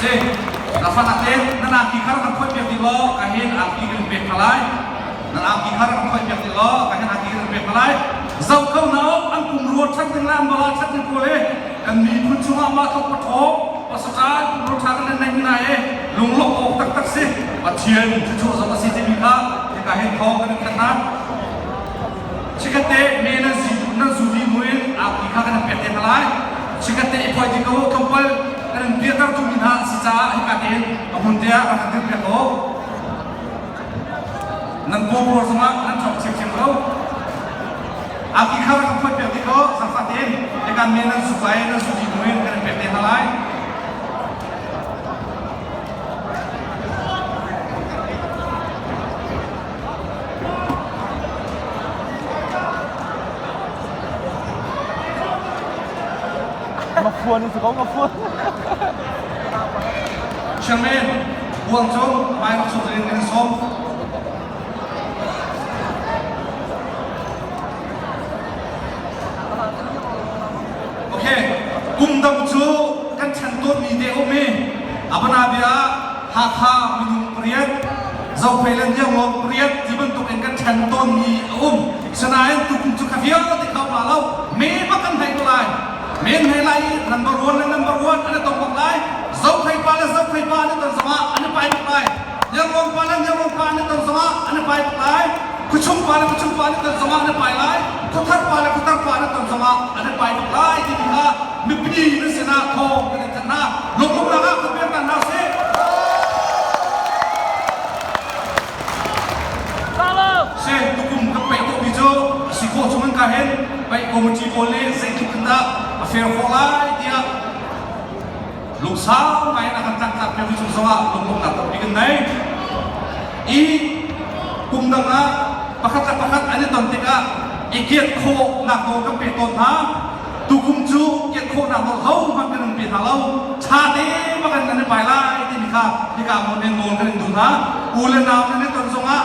Si, na fan te nan angki kha rak kan phoih piak dih law ka hin angki kan pek hna lai. Nan angki kha rak kan phoih piak dih law ka hin angki kan pek hna lai. Zoh ko hna u, an pumrua ṭhat ding le an bala ṭhat ding pawl hi kan miphun chungah mah tluk paṭhaw pasatan pumrua ṭha kan nei hna i lunglawmh awk taktak si. Pathian thluachuah zong a si timi kha hika hin thawng kan in thanh hna. Chikkhatte me nan si nan zu dih hnu in angki kha kan in pek te hna lai. Chikkhatte i phuai dih ko u, tlawmpal kan in piahter duhmi hna a si caah hika tein a hmun te ah rak kan dirh piak ko. Nan pawpawr zongah nan ṭhawng thiamthiam ko. Angki kha rak kan phuai piak dih ko, zaangfah tein hika me nan zu lai, nan zu dih hnu in kan in pek te hna lai. Ngafuan in si ko ngafuan. Chairman, Guangzhou Mai Rak Sung in kan sawm. Okay, kum dang cu kan chan tawnmi te um i abana bia Hakha minung pariat, Zophei le Hniarlawn pariat ti bantuk in kan ṭhen tawnmi a um. Sinain tukum cu kha vialte kha um la lo. Me bak kan hei ko lai. Me an hei lai i number one le number one an i tong bak lai. Zophei pa le Zophei pa an i ton zongah an i pai bak lai. Hniarlawn pa le Hniarlawn pa an i ton zongah an i pai bak lai. Khuachung pa le khuachung pa an i ton zongah an i pai lai. Khuathar pa le khuathar pa an i ton zongah an i pai bak lai timi kha mipi nan sinah thawng kan in thanh hna. Lunglawmhnak ah kan pek hna sih. Si tukum kan paih tuahmi cu a si khawh chung in ka hin paih committee pawl nih zeitluk in dah a fair khawh lai tiah lungsau ngai in a kan tlangtlak piakmi cung zongah lunglawmhnak tampi kan nei. I kum dang ah pakhat le pakhat an i ton tikah i kiat khawhnak nawl kan pek tawn hna. Tukum cu kiat khawhnak nawl hohmanh kan in pe hna lo. Ṭha te bak in nan i pai lai timi kha hika hmun in nawl kan in duh hna. U le nau nan i ton zongah,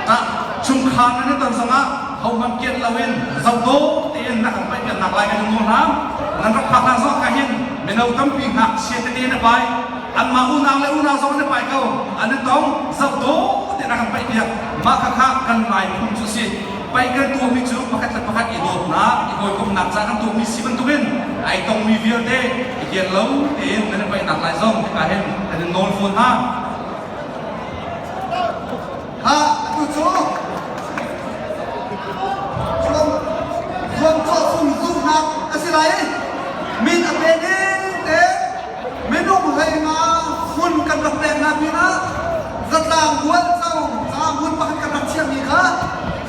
ṭah chungkhar nan i ton zongah hohmanh kiat loin zohdawh tein na kan paih piaknak lai kan in nawl hna. Nan rak phak hna zongah ka hin mino tampi ngakchia tete na pai. Anmah unau le unau zong an i pai ko. An i tong zohdawh tein a kan paih piak. Mah khakha kan Lai phung cu a si. Paih kan tuahmi cu pakhat le pakhat i dawtnak, i hawikomhnak ca kan tuahmi si bantukin ai tongmi vialte i kian lo tein nan i paihnak lai zong hika hin kan in nawl fawn hna. Ha, atu cu zuamcawh fung zuhnak a si lai i min a pe ding te minung hlei nga hmun kan rak pek hna pinah zatlang bual co ca hmun pakhat kan rak chiahmi kha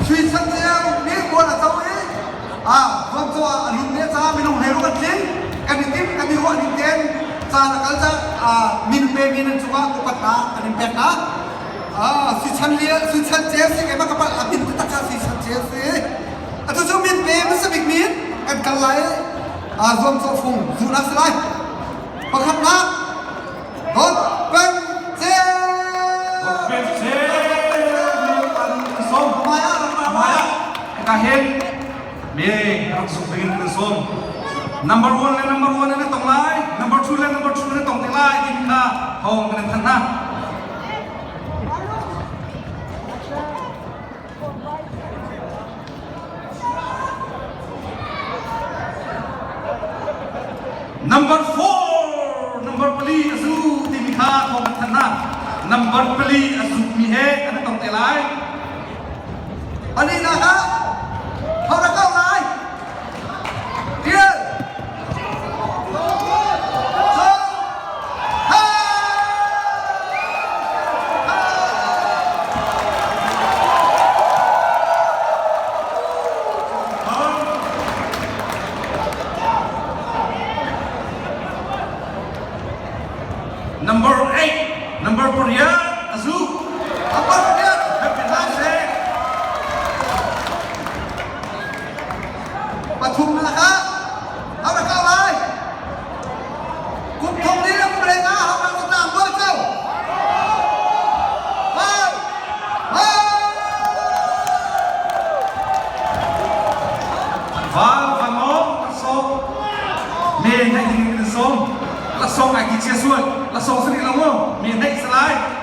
sui chan ceu nih bual a co i a zuamcawh ah a lut ve caah minung hlei ruk an tling kan i tim kan i ruah ning tein caan a kal caah min pemi nan cungah upatnak kan in pek hna. Ah, si chan lia si chan ceu si keimah ka palh a min taktak kha si chan ceu si. Atu cu min pe hmasa bik min kan kal lai a zuam cawh fung zuhnak si lai. Pakhatnak Dawt Peng Ceu. Dawt Peng Ceu an sawm. Maya Maya ka hen me rak suk ding kan sawm. Number one le number one an tong lai, number two le number two an tong te lai timi kha thawng kan thanh hna. Number four, number pali a zu timi kha thawng kan thanh hna. Number pali a zukmi he an i tong te lai. Palinak ah thawng a kau lai. Tial. Number 8, number pariat, azu. Number pariat. Happy birthday. Pathumnak ah a ra kau lai. Kum thong li le kum leng ah hau rak tlang bual cu. Hai! Hai! Val van maw laksawng me ngai ding in kan sawm. Lasawng ai ti chia sual. Lasawng si rih lo mu. Mi neih si lai.